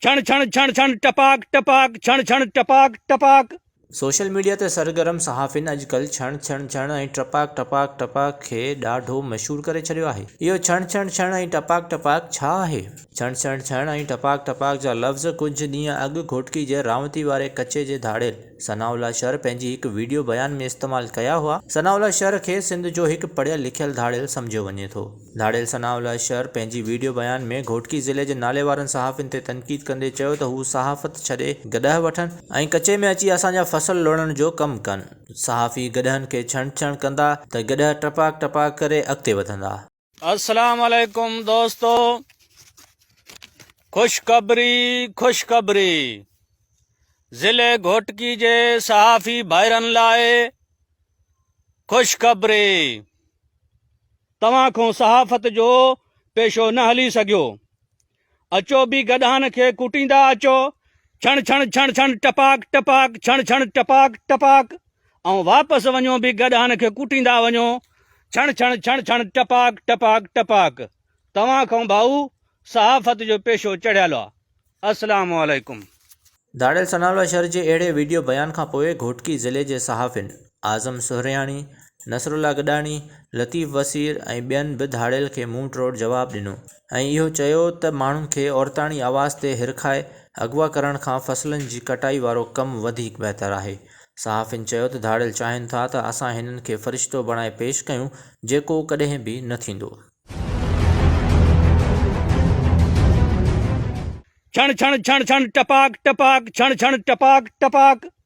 ڇڻ ڇڻ ڇڻ ڇڻ ٽپاڪ ٽپاڪ ڇڻ ڇڻ ٽپاڪ ٽپاڪ. سوشل ميڊيا تي سرگرم صحافين اڄڪلهه ڇڻ ڇڻ ڇڻ ۽ ٽپاڪ ٽپاڪ ٽپاڪ کي ڏاڍو مشهور ڪري ڇڏيو آهي. اهو ڇڻ ڇڻ ڇڻ ۽ ٽپاڪ ٽپاڪ ڇا آهي؟ ڇڻ ڇڻ ڇڻ ۽ ٽپاڪ ٽپاڪ جا لفظ ڪجهه ڏينهن اڳ گهوٽڪي جي رانوتي واري ڪچي جي ڌاڙيل ثناء الله شر پنهنجي هڪ ويڊيو بيان ۾ استعمال ڪيا هئا. ثناء الله شر کي سنڌ جو هڪ پڙهيل لکيل ڌاڙيل سمجهيو وڃي ٿو. ڌاڙيل ثناء الله شر پنهنجي ويڊيو بيان ۾ گهوٽڪي ضلعي جي ناليوارن صحافين تي تنقيد ڪندي چيو ته هو صحافت ڇڏي گڏهه وٺن ۽ ڪچي ۾ اچي اسان جا فصل لڻڻ جو ڪم ڪن. صحافي گڏهن کي ڇڻ ڇڻ ڪندا ته گڏهه ٽپاڪ ٽپاڪ ڪري اڳتي وڌندا. السلام عليڪم دوستو خوشخبري خوشخبري ضلعي گهوٽڪي جي صحافي ڀائرن لاء خوشخبري. توهان کان صحافت جو پيشو نه هلي سگهيو. اچو به گڏهن کي ڪٽيندا اچو، ڇڻ ڇڻ ڇڻ ڇڻ ٽپاڪ ٽپاڪ ڇڻ ڇڻ ٽپاڪ ٽپاڪ ۽ واپس وڃو به گڏهن کي ڪٽيندا وڃو، ڇڻ ڇڻ ڇڻ ڇڻ ٽپاڪ ٽپاڪ ٽپاڪ. توهان کان ڀائو صحافت جو پيشو چڙهيل آ. السلام عليڪم. ڌاڙيل ثناءالله شر جي اهڙي ويڊيو بيان کان پوء گهوٽڪي ضلعي جي صحافين اعظم سهرياڻي، نصرالله گڏاڻي، لطيف وسير ۽ ٻين به ڌاڙيل کي منهن ٽوڙ جواب ڏنو ۽ اهو چيو ته ماڻهن کي عورتاڻي آواز تي هرکائي اغوا ڪرڻ کان فصلن جي ڪٽائي وارو ڪم وڌيڪ بهتر آهي. صحافين چيو ته ڌاڙيل چاهين ٿا ته اسان هنن کي فرشتو بڻائي پيش ڪيون جيڪو ڪڏهن به نه ٿيندو. ڇڻ ڇڻ ڇڻ ڇڻ ٽپاڪ ٽپاڪ ڇڻ ڇڻ ٽپاڪ ٽپاڪ.